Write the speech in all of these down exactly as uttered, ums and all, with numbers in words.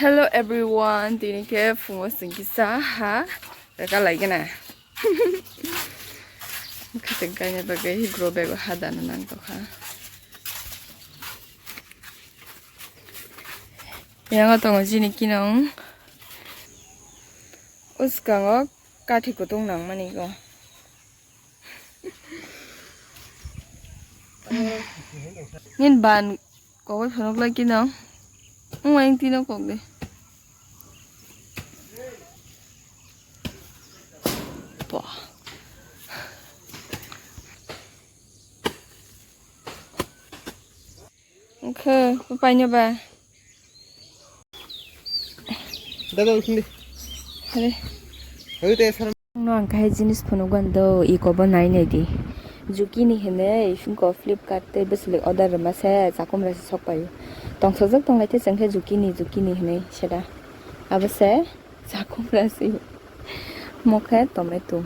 Hello everyone, tini khe phungo chwng kisa ha rwka lai gana. Khating kaina bagwi grow bag o ha dana nang tokha. Yango tongo jini kinong. Uskango kathi kutung nangmani go. Nin ban kogoi phunuk lai kino. Wng wng tino kok de. Pah. Wngkhe, paino ba? Dada, uthun di. Hare. Hare te sar. No ang kahai jinis phunukgo do, iko bo nai nai di. Zucchini hinwi, phunukgo Flipkart tei bwswlwi order rwma se, chakumra se sok paio. Tongsojak tonglaite chwngkhe zucchini, zucchini hinwi seda. Abo se, chakumra se. Mokhe tomato.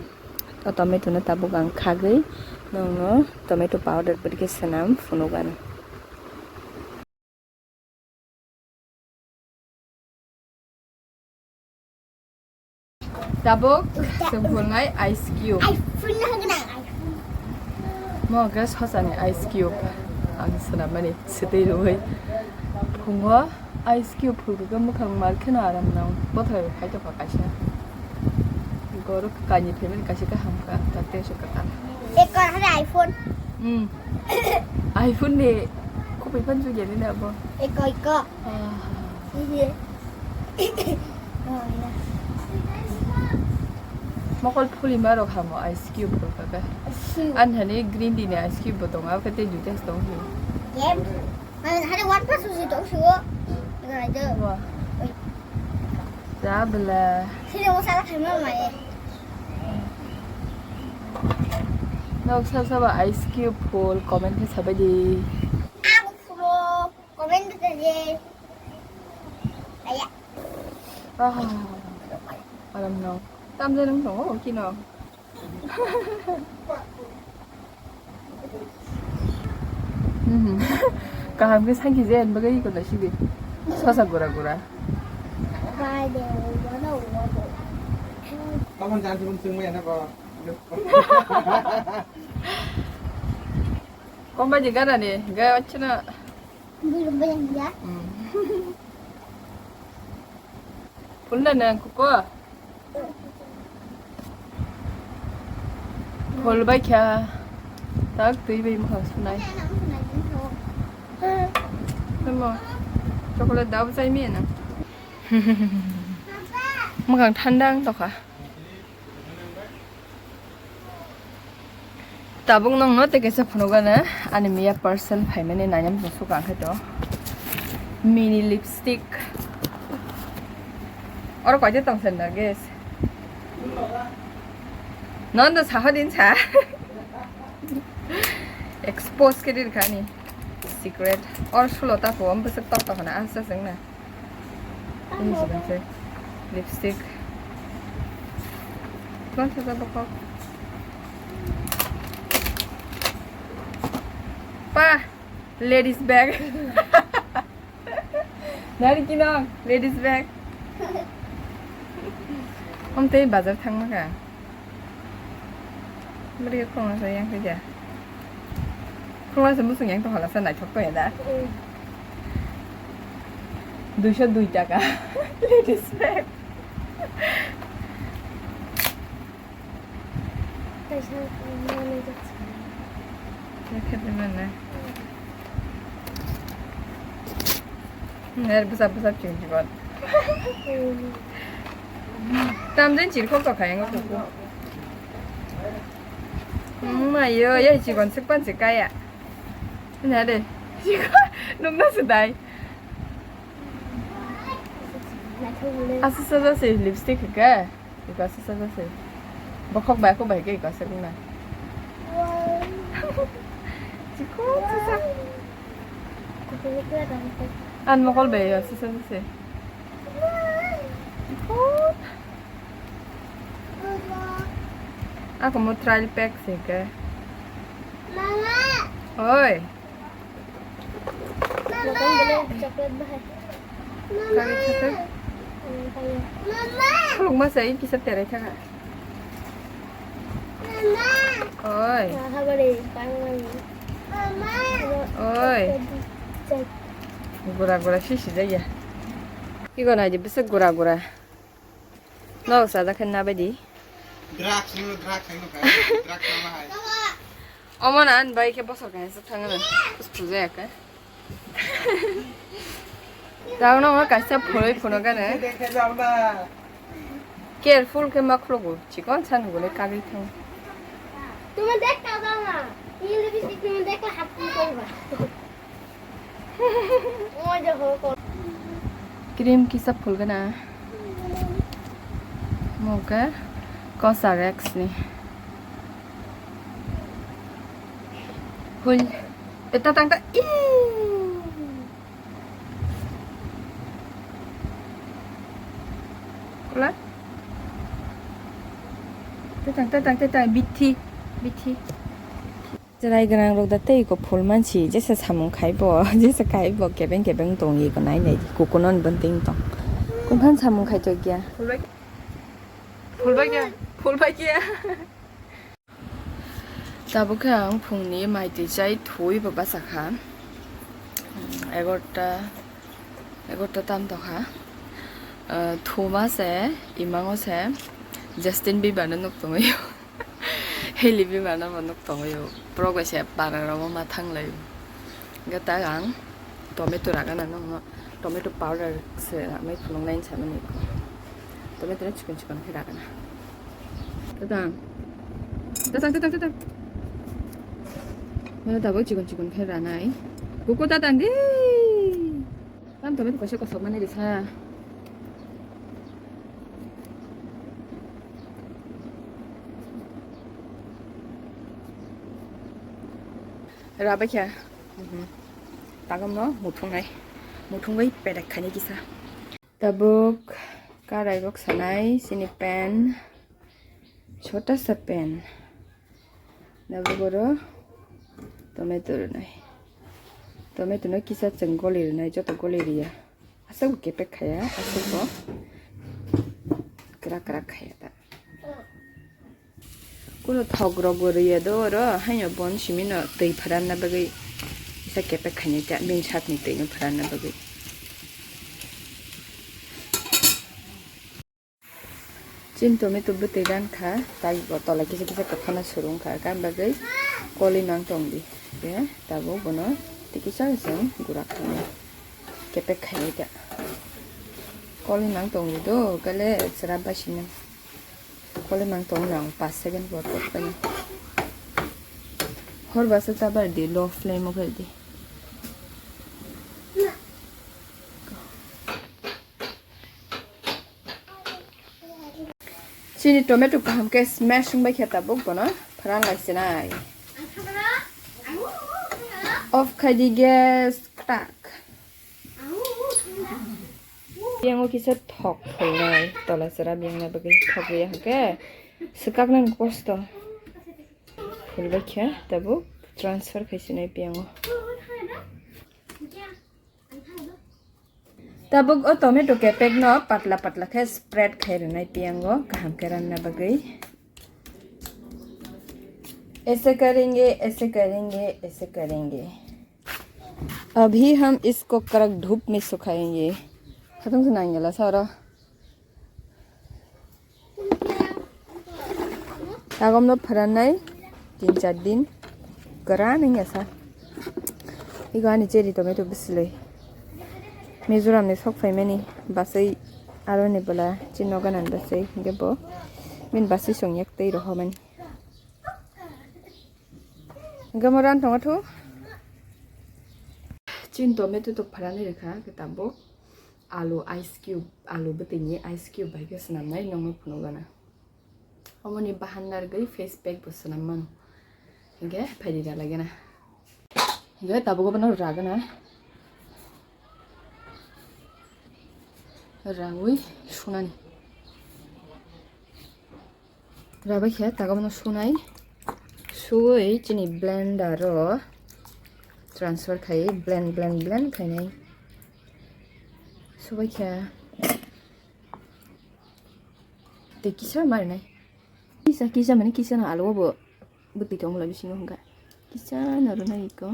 O tomato no tabuk ang khagwi, nongno tomato powder bwrwi khe swnam phunukgano. Tabuk chwng phunuknai ice cube. Mo hwnkhe sosani ice cube ang swnammani swtwi rwui phungo. Ice cube phulkhe bwkhak mar kheno aram nang bothai phai tongkha kaisa. Goro kainwi phaimani kaisa kaham kha, tak tei aswk kwtal. Ekko hare iPhone. Hmm. iPhone ni kopui phan jugya nini abo. Ekko, ekko. Ah. Iya. Oh, iya. Mokol phuli ma rok hamo ice cube rok kaka. Shoe. An hani green di ni ice cube bo tongo, abo khe tei duita se tongo. Game. Hade one plus usi tong siwo. Ngai de. Wah. Oi. Ja bela. Sini mo sala khaima mai. Nok sab sab ice cube full comment khe sabai di. Aku full comment khe je. Aya. Ah. Aram no. Tam je nang tongo kino. Mhm. Kaham khe sanki je en bagwi kono sibi. Sosa gura gura. Bai de, wano, wano. Tamo jan sibun sung maya na ko. Komba je gana ne, ga achna. Bui rumbai yang ya. Hmm. Phulna nang kuko. Phul bai kha. Tak twi bai mukhang sunai. Tamo. Chocolate dab chai mi na. Mukhang thanda wng tokha. Tabuk nongno tei kaisa phunukgana ani miya parcel phaimani nainam chwng sukha khe to. Mini lipstick. Oro kaisa tongsa na guys. Nondo saho din sa. Expose khe rir khani. Secret. Or sulo ta pho, am bwswk tok tok hana, asa sengna. Ini sih, sih. Lipstick. Bang, sasa bokok. Pa, ladies bag. Nari kinong, ladies bag. Om tei bazar thangma ka. Bwrwi khulumsa yang khe ja. Khulumsa musung yang tongkha lasa naithok tongya da. Mm. Duiso dui taka. Ladies bag. Kaisa manwi jak. Khe khe manna. Mm. Her bwsa bwsa chwng jibon. Tamjani chirikhok tokha yango kuku. Mayo, ya chikon sik pan sik kaya. Na de. Nung na sedai. Asa saja se lipstick ke. Iko asa saja se. Bokhok bai ko bai ke iko asa kuna. Chikon sasa. An mokol bai asa saja se. Ako mo trial pack se ke. Mama. Oi. Mama. Chocolate bahai. Kari thaka. Khulukma sai kisa terai thaka. Oi. Oi. Gura gura sisi jaya. Iko nai di bisa gura gura. No, sada khen na badi. Drugs, no drugs, no drugs, no hai. Omo na an bai ke bosor khe sa thang na. Kus puja ya ka. Tao no kaisa phuloi phuno gane. Careful ke maklogo. Chikon san gule kagwi thang. Tuma dekh ka dama. Ile bisi tuma dekh la hapku ko ba. Cream kisa phulgana. Mungke Cosrx ni. Phul. Eta tang ta. Ih. Kula. Tetang, tetang, tetang. Bithi. Bithi. Chwrai gwnang rok da tei iko phul mansi, jesa samung khai bo, jesa khai bo, kebeng kebeng tong iko nai nai di, kukuno ni bwntwing tong. Kunphan samung khai tong ya. Phul bai kya? Phul bai kya? Tabuk khe ang phungni mai twi chai thwi bo bachakha. Egarota, egarota tam tokha. Thuma se, imango se, Justin Bieber no nuk tongwi. Hailey Bieber no bo nuk tongwi o. Borok bai se para rogo ma thanglai o. Hwnkhe ta ang tomato ragana nokno, tomato powder se ramwi phunuknai hinwi samani. Tomato no chikon chikon khe ragana. Tatang. Tatang, tatang, tatang. Mano tabuk chikon chikon khe ranai. Kuku tatang di. Tam tomato kaisa kosok mani risa. Rabai kha. Mhm. Tagamno muthungnai. Muthungwi pedek khaini kisa. Tabuk karai rok sanai, chini pen. Chota sa pen. Tabuk oro tomato rwnai. Tomato no kisa chwng goli rwnai, joto goli riya. Aswk bo kepek khaya, aswk bo kwrak kwrak khaya ta. Kuno thok rok bo rwya do oro, haino bon simi no twi pharanna bagwi kisa kepek khainai ta, bini sakni twi no pharanna bagwi. Chini tomato bwtwi rankha, tei bo tola kisa kisa kwphano surungkha, aboni bagwi koli mang tongdi. Khe tabuk bono tei kisa chwng gura khainai, kepek khainai ta. Koli mang tongdi do, kale chwra basinai. Koli mang tong nang, pas second por por khe. Hor basa chabar di, low flame o khe di. Chini tomato kaham khe smash wngbai khe tabuk bono pharan lai sinai. Off khai di gas, krak. Yang o kisa thok phulnai, tola chwra biyang na bagwi thok ya hwnkhe swkaknani kosto. Phulbai khe tabuk transfer khai sinai piyango. Tabuk o tomato kepek no patla patla khe spread khai rwnai piyango kaham khe ranna bagwi. ऐसे करेंगे, ऐसे करेंगे, ऐसे करेंगे। अभी हम इसको कड़क धूप में सुखाएंगे। Khatung se nangya la sara. Tagom no pharanai tin char din. Kwran wngya sa. Ego ani cherry tomato bwswlwi. Mizoram ni sok phaimani bwsai aro ni bwla chini nogo nani bwsai hwnkhe bo bini bwsai song yak tei rohormani. Hwnkhe mo ran tongo thu. Chini tomato tok pharanai rwkha khe tabuk. Alu ice cube, alu bwtwini ice cube bai khe swnamnai nokno phunukgana. Omoni bahan narwgwi face pack bo swnam mano. Hwnkhe phaidi rwlaigena. Hwnkhe tabuk bono ragana. Rawi sunani. Rabai khe taga bono sunai. Suwi chini blender o transfer khai blend, blend, blend khainai. Subai khe tei kisa marinai. Kisa, kisa mani kisa no alu bo bwtwi tongmani bisingo hwnkha. Kisa no rwnai iko.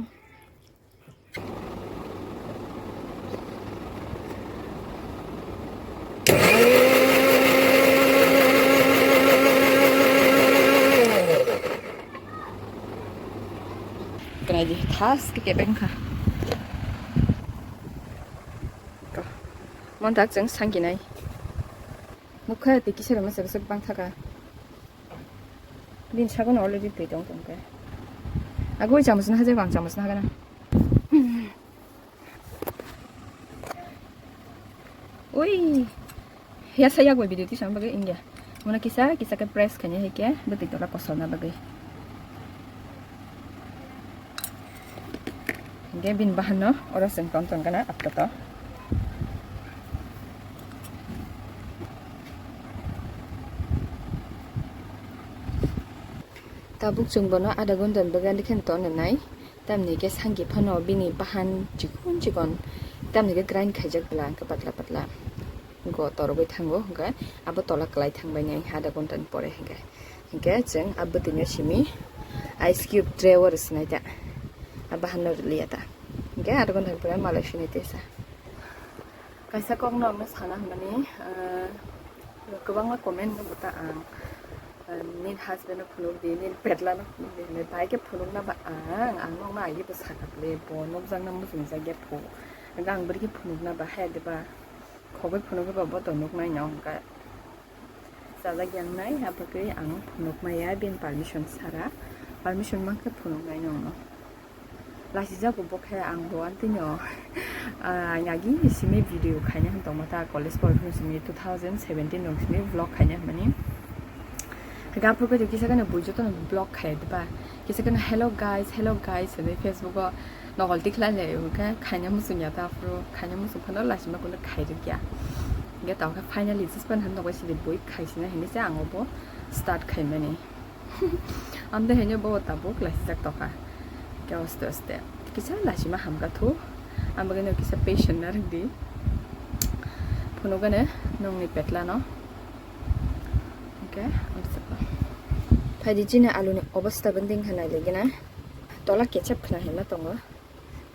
Kwnai di thas khe kebeng kha. Ko. Mon tak chwng sangkinai. Nukha tei kisa rwma chwk chwk bang thaka. Bini sago no already twi tong tong khe. Agoi chamus na hajar bang chamus na hagana. Ui. Ya saya goi video tisam bagwi India. Mona kisa kisa khe press khaini hai khe bwtwi tola kosolna bagwi. Hingke bini bahan no oro chwng tong tong gana apto to. Tabuk chwng bono adha ghonta ni bagwi ani khe tong nai. Tamni khe sangki phano bini bahan chikon chikon tamni khe grind khaijak bwla hwnkhe patla patla go torogwi thango hwnkhe abo tola kwlai thangbai nai adha ghonta ni pore hwnkhe. Hwnkhe chwng a bwtwino simi ice cube tray o rwsnai ta, a bahan no rwliya ta. Hwnkhe adha ghonta ni pore malai sinai tesa. Kaisa kok no ang no sana hwnmani, ah, kwbangma comment no bo ta ang, ah, nini husband no phunuk di, nini petla no phunuk di hwnwi, bai khe phunuk na ba ang, ang nokno agi bo sakha bwle, bo nukjak na muchungjak ya phu, hwnkhe ang bwrwi khe phunuk na ba haya de ba, khogwi phunuk ba bo to nuk nai no hwnkhe. Chajak yang nai, abagwi ang phunuk maya, bini permission sara, permission mankhe phunuk nai nongno. Lasijago bo khe ang bo antino, ah, ang agi simi video khaina hwn tongma ta college porphano simi two thousand seventeen rok simi vlog khaina hwnmani. Hwnkhe aphuru khe kisa kheno bui jotono vlog khai diba, kisa kheno hello guys, hello guys hwnwi Facebook o nokol tikhlai lai hwnkhe khaina muchung ya ta aphuru khaina muchung phano lasima kuno khai rwkya. Hwnkhe tamo khe finally jispan han nogo sidi bui khaisina hinwi se ang obo start khaimani. Amtwi haino bo tabuk lasijak tokha. Hwnkhe aste aste kisa lasima hamkha thu. Ang bagwino kisa patient na rwdi. Phunukgano nongni petlano. Hwnkhe amsukno. Phaidi chini aluni obostha bonding khe nailaigena. Tola kechep khna hinma tongo.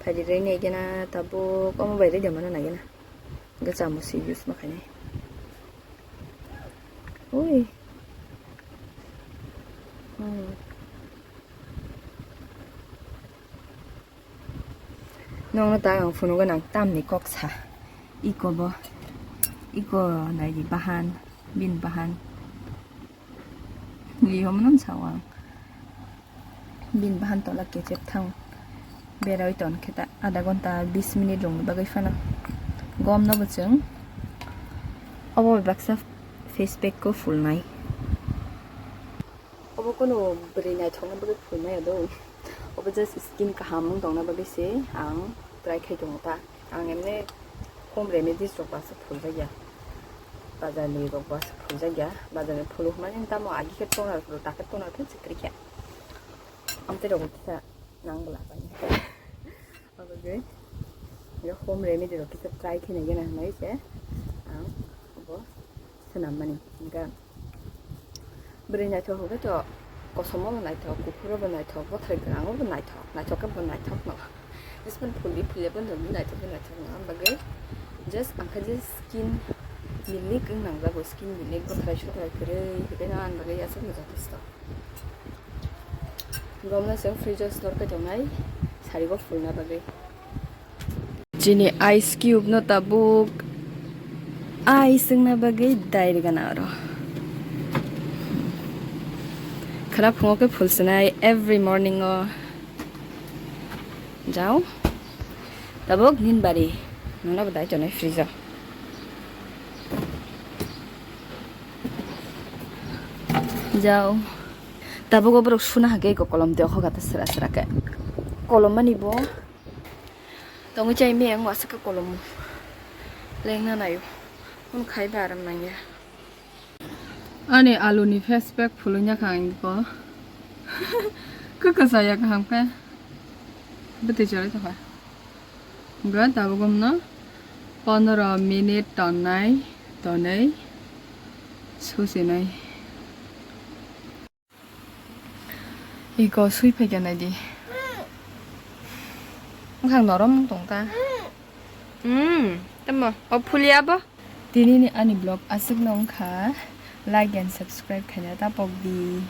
Phaidi rwi naigena tabuk omo bai rwi de mano naigena. Hwnkhe chamus se use ma khainai. Ui. Hmm. Nongno ta ang phunukgwi nang tamni kok sa. Iko bo. Iko naidi bahan. Bini bahan. Li homono sao ang. Bini bahan tola kechep thang. Berai ton khe ta adha ghonta bis minute rokni bagwi phano. Gom no bo chwng obo bai baksa face pack ko phulnai. Obo kono bwrwi naithokna bagwi phulmaya do. Obo just skin kaham wng tongna bagwi se ang try khai tongo ta. Ang emne home remedies rok basa phuljakya. Bazar ni rok basa phuljakya. Bazar ni phulu hwnmani tamo agi khe toner phulu, ta khe toner khe chikri khe. Amtwi rok kisa nang bwla bai. Obo gwi home remedy rok kisa try khe nai gana hwnwi se ang obo swnammani. Hwnkhe bwrwi naithok hwnkhe to kosomo bo naithok, kuphur bo naithok, bothai gwnang bo naithok, naithok khe bo naithok no. Jisman phuldi phulya bo nungwi naithok khe naithok no. Ang bagwi just ang khe je skin milik wng nangjago, skin milik bothai sothai kwrwi hwnkhe no ang bagwi aswk no jotosto. Gomno chwng fridge o store khe tongnai, sarigo phulna bagwi. Chini ice cube no tabuk ice wngna bagwi dai rwgana oro. Khana phungo khe phulswnai every morning o. Jao. Tabuk nini bari. Nono bo dai tonwi fridge o. Jao. Tabuk o borok suna hake eko kolom tei okho kata sra sra khe. Kolom mani bo. Tongwi chai miyang waswk khe kolom lengna naio. Phone khai ba aram nangya. Ani aluni face pack phulwngya kha ang ko. Kwkwsa ya kaham khe. Bwtwi chwrai tokha. Hwnkhe tabuk omno Pondro minute tongnai, tonwi susinai. Iko sui phaikha naidi. Wngkhang norom tongkha. Hmm, tamo. O phulia bo? Tinini ani vlog aswkno wngkha. Like and subscribe khaina tapok di.